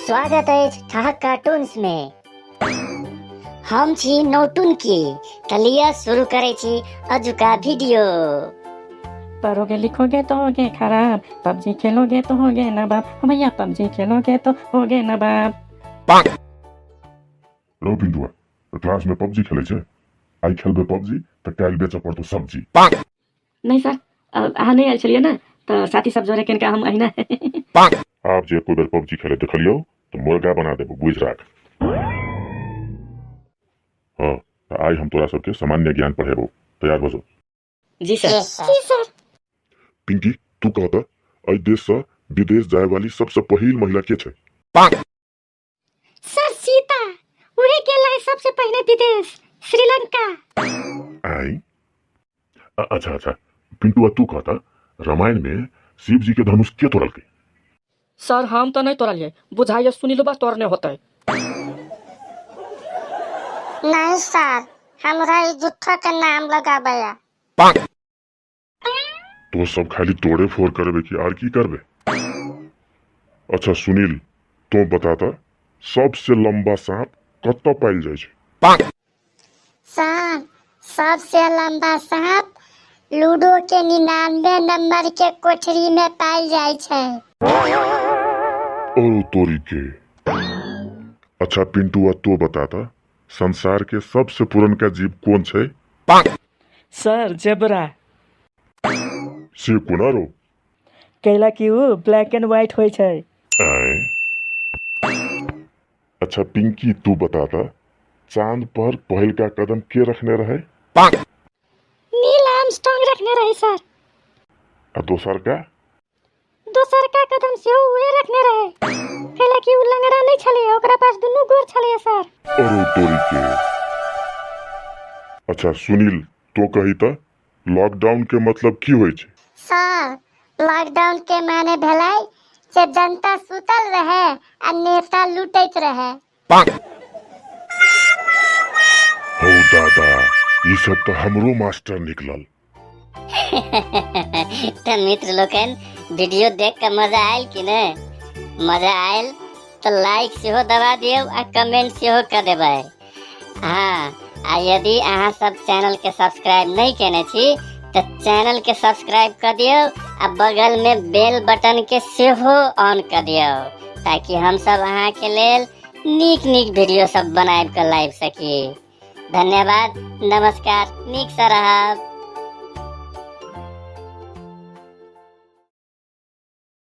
स्वागत अछि ठहक कार्टून्स में। हम छी नौटुनकी। तऽ लिअ शुरू करै छी अजुका वीडियो। पढ़ोगे लिखोगे तो होगे खराब, पबजी खेलोगे तो होगे नवाब, हो भैया पबजी खेलोगे तो होगे नवाब। रौ पिंटुआ, तऽ क्लास में पबजी खेलै छै? आइ खेलबे पबजी तऽ काल्हि बेचऽ पड़तौ सब्जी। नहीं सर, अहाँ नहीं आयल छलियै ने तऽ साथी सब जोरे कनिका हम अहिना। आब जे एको बेर पबजी खेले देखलियौ तऽ मुर्गा बना देबो, बुझि राख। हँ, तऽ आइ हम तोरा सबके सामान्य ज्ञान पढ़ेबो, तैयार भऽ जो। जी सर। जी सर। पिंकी, तू कह तऽ एहि देशसँ विदेश जाय वाली सबसँ पहिल महिला के छै? सर सीता, उहे गेल रहे सबसे पहले विदेश, श्रीलंका। आई अच्छा अच्छा, पिंटू तू कहता रामायण में शिव जी के धनुष के तोड़लकै? सर हम तो नहीं तोड़लियै, बुझाइए सुनीलबा तोड़ने होतै। नहीं सर, हमरा ई जुत्था के नाम लगाबैया। तो सब खाली तोड़े फोड़ करबे कि आर की करबे? अच्छा सुनील, तो बताता सबसे लंबा सांप कतऽ पायल जाइ छै? सर सबसे लंबा सांप लूडो के 99 नंबर के कोठरी में पायल जाइ छै। और तोरी के। अच्छा पिंटू, तो बताता संसार के सबसे पुरनका जीव कोन छै? Sir zebra. से कोना रो? कैला कि उ ब्लैक एंड व्हाइट होइ छै। आय। अच्छा पिंकी, तू बताता चांद पर पहिलका कदम के रखने रहे? नील आर्मस्ट्रांग रखने रहे सर। आ दोसर का? दोसर का कदम सेहो उहे रखने रहे, कैला कि उ लंगड़ा नहीं छलै, ओकरा पास दुनू गोर छलै सर। अरे तोरी के। अच्छा सुनील, तो कही त लॉकडाउन के मतलब की होइ छै? सर लॉकडाउन के माने भेलै जे जनता सुतल रहे आ नेता लूटैत रहे। हौ दादा, ई सब तऽ हमरो मास्टर निकलल। तऽ मित्र लोकनि, वीडियो देख कऽ मजा आयल कि नहि? मजा आयल तऽ लाइक सेहो दबा दियौ आ कमेंट सेहो कऽ देबै। हाँ, आ यदि अहाँ सब चैनल के सब्सक्राइब नहि केने छी तऽ चैनल के सब्सक्राइब कऽ दियौ आ बगल में बेल बटन के सेहो ऑन कऽ दियौ, ताकि हम सब अहाँ के लेल नीक नीक वीडियो सब बनाबि कऽ लाबि सकी। धन्यवाद, नमस्कार, नीक से रहब।